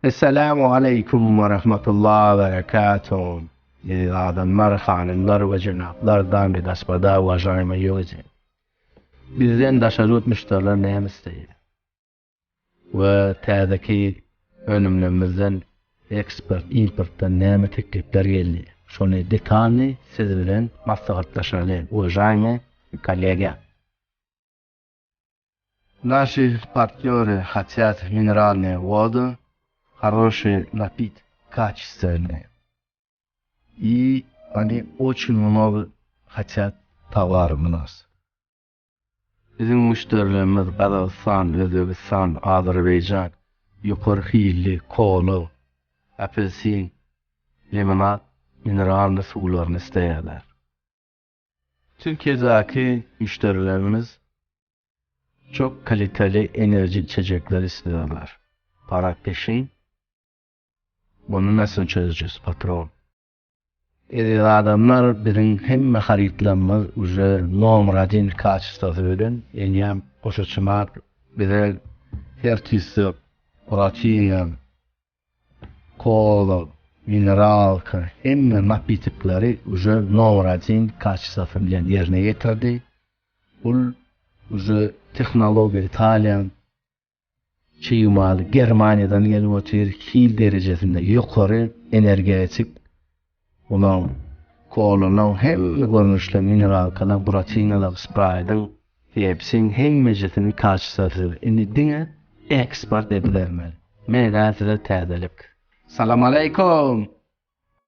Esselamu aleýkum we rahmetullah we berekatuh. Eziz adamlar, hanymlar we jenaplar, damy gospoda, uwažaýmyý ýuzi. Bizden daşary ýurt müşderiler näme isleýär? We täzeki önümlerimizden eksport, importdan näme teklipler geldi? Şony detalny siz bilen maslahatlaşaly, uwažaýmyý kollega. Naşi partnýory hatýat mineralnyý wodu, horoşiý napit kaçestwennyý i oni oçin mnogo hatýat towar u nas. Biziň müşderilerimiz Gazagystan, Özbegistan, Azerbaýjan ýokary hilli kola, apelsin, limonad, mineralnyý suwlaryny isleýärler. Türkiýedäki müşderilerimiz çok kaliteli enerji içecekler istiyorlar. Para peşin. Bunu nasıl çözeceğiz patron? Eziz adamlar biziň hemme harytlarymyz uje nomer odin kaçestwasy bilen enýäm goşaçymak bize her tüýsli protein Kola, mineralka, hemme napitokleri uje nomer odin kaçestwasy bilen ýerine ýetirdi. Bul uje tehnologiýa italiýan çig maly Germaniýadan gelip otyr, hil derejesinde ýokary energetik Olaň kolalaň hemme görnüşli mineralkalaň, buratinalaň, spraýdyň, pepsiň hemmejesini kaçestwasy indi diňe eksport edibermeli. Mena size täzelik. Salam aleýkum!